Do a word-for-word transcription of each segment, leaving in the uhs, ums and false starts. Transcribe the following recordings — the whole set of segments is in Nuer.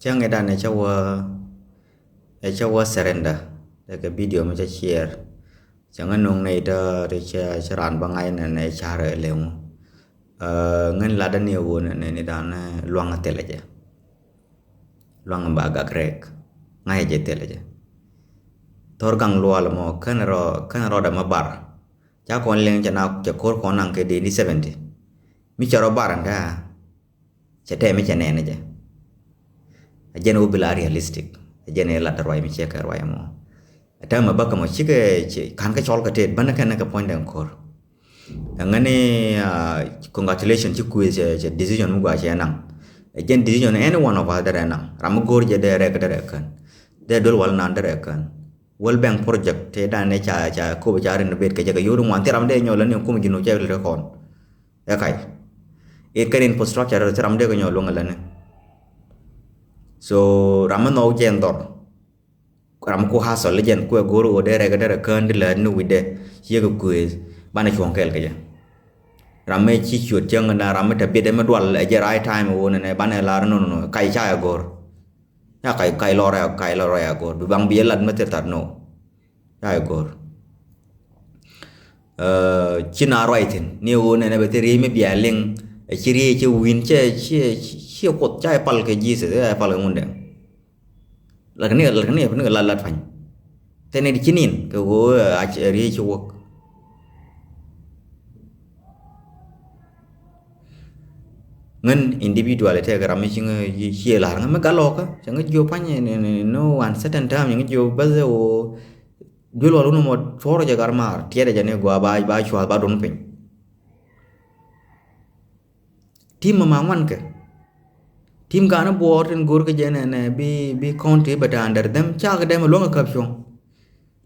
Cäŋ i̱ dan ɛ cä wä, ɛ cä wä surrender. Dee kɛ video mi cä share. Cäŋ ɛ nuŋ nɛy tɔ ti cä, cä raan bä ŋa̱c nɛ nɛ car ɛ lëŋu. Ɛ, ŋän lat däni ɛ wun nɛ ni dan ɛ luaŋ ɛ thilɛ jɛ. Luaŋ ɛ ba gak rɛk. Ŋa̱c ɛ jɛ thilɛ jɛ. Thor gaŋ lual mɔ kän rɔ, kän rɔ dɛ mä bar. Ca kɔn liŋ cɛ na cɛ ko̱r kɔn naŋ kɛ dee ni seventy. Mi cɛ rɔ bar ɛn kä. Cɛ tɛm mi cɛ nɛn jɛ. A jɛn wä bi la realistic. A jɛn ɛ lat ruac mi cɛ kɛ ruac mɔ. A tɛm a bäkä mɔ cikɛ ci kan kɛ cɔl kɛ tet bänä kɛn kɛ puɔ̱ny dɛn ko̱r. Ɛŋäni, ah, congratulation ci kuëë cɛ, cɛ decision mi gua cɛ naŋ. A jɛn decision any one of us derɛ naŋ. Ram mi go̱r jɛ derɛ kɛ derɛ kän. Derɛ dol wal nan derɛ kän. World Bank project te dan ne ca, ca kobe ca renovate kɛ jɛ kɛ yod ŋuan thil ram de nyɔl ni kum jinu cɛ lɛ kɔn. Ɛ kac. It kɛn infrastructure thil ram de kɛ nyɔl luŋ lɛ ni. So ram mi nhɔk jɛ ndɔr. Ram mi ku hustle jɛn ku ɛ go̱r ɣöö de rɛk de rɛ kään di lät ni wi̱cdɛ. Ciek kuëth. Banɛ cuɔ̱ŋ kɛɛl kɛ jɛ. Ram mi ci ciöt cäŋ na ram mi te biɛt mi dual ɛ jɛ right time ɣöö nɛnɛ banɛ lar no, no, no. Kac ca ɛ go̱r. Ya kac, kac lɔrɛ, kac lɔrɛ ya go̱r. Bi baŋ bi yɛ lat mi thil that no. Ya ɛ go̱r. Ɛ, ci na ruac thi̱n. Ni ɣöö nɛnɛ bɛ thil riey mi bia liŋ. Ɛ ci riey ci wi̱n cɛ, ci, ci, ci kuoth ca ɛ pal kɛ Jesus, ca ɛ pal kɛ ŋundɛ. Lat kɛ ni, lat kɛ ni, ni kɛ lat, lat pa̱ny. Thɛn ni di ci nin, kɛ ɣöö, ɛ, a ci, ɛ riey ci wäk. Ŋän individual tɛk ram mi ci ŋä, ci, ci lar ŋä mi gal lɔkä, cɛ ŋä jiö pa̱ny ni, ni, ni, no uncertain time, ŋä jiö bäth ɣöö duel wal wun mɔ tuɔr jɛ gar maar, tiɛt jɛ ni gua ba, ba cuath ba dun piny. Tim ma ŋuan kɛ. Tim ganä buɔɔr tin go̱r kä jɛ nɛ, nɛ, bi, bi county bɛ ta under them, cak dɛm luäŋ kä käp cuɔ̱ŋ.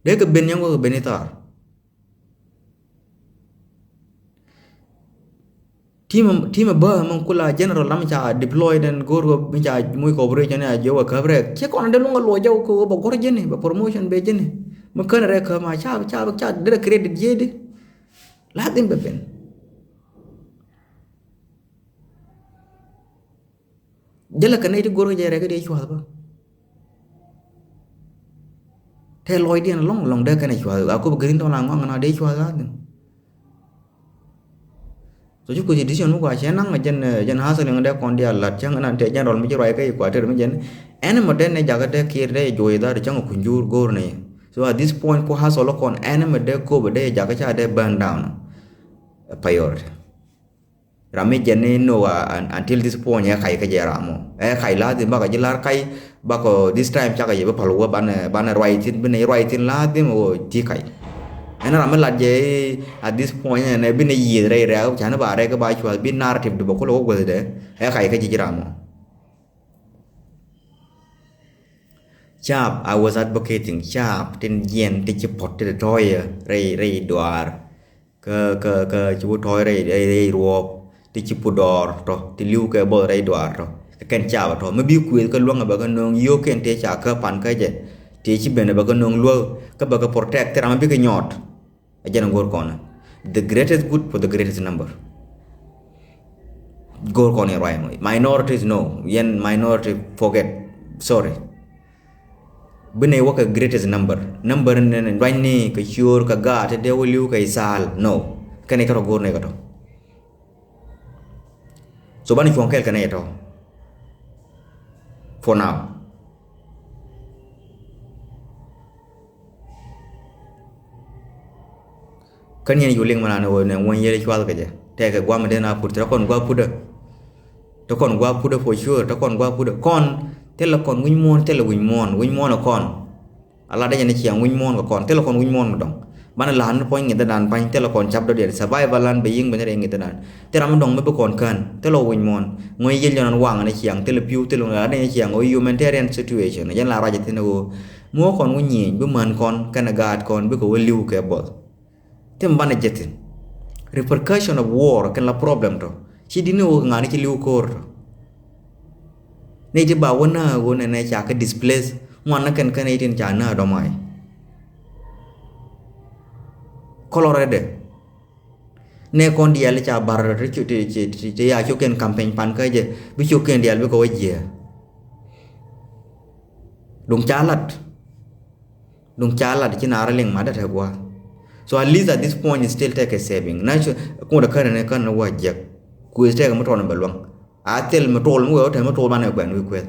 Dee kɛ ben yɛn wä kɛ ben i̱ thaar. Tim, tim bä mi kula general lam ca deploy den go̱r kɛ mi ca muc kɛ operation a jiɛ wä käp rɛk. Cɛ kɔn dee luäŋ kɛ luɔc jɛ wä kɛ wä bɛ guɔ̱r jɛni, bɛ promotion bɛ jɛni. Mi kän rɛk kä ma ca, ca, ca dee credit jiɛ di. Lazim bɛ ben. Jälɛ kɛ nɛy ti go̱r kɛ jɛ rɛk kɛ dee cua̱th bä. Tɛ lɔcdiɛn lɔŋ lɔŋ dee kɛn ɛ cua̱th a kop grin tɔŋ la ŋɔŋ na dee cua̱th a thin. So ci kuc decision mi kua cɛ naŋ jɛn, jɛn hustling dee kɔn diaal lat cäŋ ɛn an tɛ general mi ci ruac kä Equator mi jɛn. Ɛn mɔ dee nɛ jakä dee kir dee joc dhaa di cäŋ kuny jur go̱r nɛ. So at this point ku hustle kɔn ɛn mɔ dee kop dee jakä ca dee burn down. A priority. Ram mi jɛn ni no, uh, un-, until this point ɛ kac kä jɛ ram mɔ. Ɛ kac lazim bakɔ ji̱ la̱r kac, bakɔ this time cakɔ jɛ bi pal wä banɛ, banɛ ruac thi̱n, binɛ ruac thi̱n lazim wä ti kac. Ɛn ram mi lat jɛ at this point ɛn ɛ binɛ yiëth rɛy rɛk, canɛ ba rɛk ba cuath bi narrative di bä kulɛ wä guäthdɛ. Ɛ kac kä ji̱ ji̱ ram mɔ. Caap, I was advocating caap tin jiɛn ti ci puɔt ti tɔ̱ɔ̱yɛ rɛy, rɛy duaar. Kä, kä, kä ci wä tɔ̱ɔ̱c rɛy, rɛy, rɛy ruɔɔp ti ci put dɔɔr tɔ ti li̱w kɛ both rɛy duaar tɔ. Kɛ kɛn caap tɔ mi bi kuëth kä luäŋ bɛ kä nööŋ yio̱o̱k kɛn tëë ca kä pan kä jɛ. Tëë ci ben bɛ kä nööŋ luäk kä bɛ kä protect thil ram mi bi kɛ nyɔɔt. A jɛn go̱r kɔn. The greatest good for the greatest number. Go̱r kɔn in ruac mɔ. Minorities no. Yɛn minority forget. Sorry. Bi nɛy wä kɛ greatest number. Number ni, ni ruacni kɛ ciöör kɛ gaat ti dee wä li̱w kɛ ithal. No. Kɛn ikä rɔ go̱r ni kɛ tɔ. So banɛ cuɔ̱ŋ kɛɛl kɛ nɛy tɔ. For now. Kä niɛn cu liŋ mi raan ɣöö nɛ ŋuɔ̱ny yɛl cuath kɛ jɛ. Tɛkɛ guam den a put, te kɔn gua̱a̱p putdä. Te kɔn gua̱a̱p putdä for sure, te kɔn gua̱a̱p putdä. Kɔn, thilɛ kɔn wi̱ny muɔ̱ɔ̱n, thilɛ wi̱ny muɔ̱ɔ̱n, wi̱ny muɔ̱ɔ̱n ɛ kɔn. A lat dee jɛ ni ciaŋ wi̱ny muɔ̱ɔ̱n kɛ kɔn, thilɛ kɔn wi̱ny muɔ̱ɔ̱n kɛ dɔ̱ŋ. Banɛ la̱a̱n ni puɔ̱ny ŋi̱thädan pa̱ny, thilɛ kɔn cap dɔ̱diɛn, survival lan bɛ yi̱ŋ ben rɛy ŋi̱thädan. Thilɛ ram mi dɔ̱ŋ mi bi kɔn kään, thilɛ wi̱ny muɔ̱ɔ̱n. Ŋuɔ̱ny yɛl jɔn an waŋ ni ciaŋ, thilɛ pi̱w, thilɛ ŋuɔ̱ny lat dee ni ciaŋ ɣöö humanitarian situation. Jɛn la ruac ɛ thi̱n ɣöö. Mi wä kɔn wä nyieny bi män kɔn kɛnɛ gaat kɔn bikɛ wä li̱w kɛ buɔth. Thim banɛ jɛ thi̱n. Repercussion of war kɛn la problem tɔ. Ci di̱t ni wä kɛ ŋa̱ni ci li̱w ko̱o̱r tɔ. Nɛy ti ba wä nääk wä nɛnɛ ca kɛ displace ŋuan ni kɛn kɛn nɛy tin ca nääk dɔ̱mai. Kɔlɔrɛdɛ. Nɛ kɔn diaal ca bar ti, ti, ti, ti, ti ya cio̱kiɛn campaign pan kä jɛ, bi cio̱kiɛn diaal bikɛ wä jiɛ. Duŋ ca lat. Duŋ ca lat ci naar liŋ mat dɛ tɛ gua̱a̱. So at least at this point is still take a saving. Na cu kuŋdɛ kärɛ ni kärɛ ni wä jek. Ku is take mi tɔl ni bɛ luäŋ. A thil mi tɔl mi wee wä tɛ mi tɔl banɛ kuɛn wi̱i̱ kueth.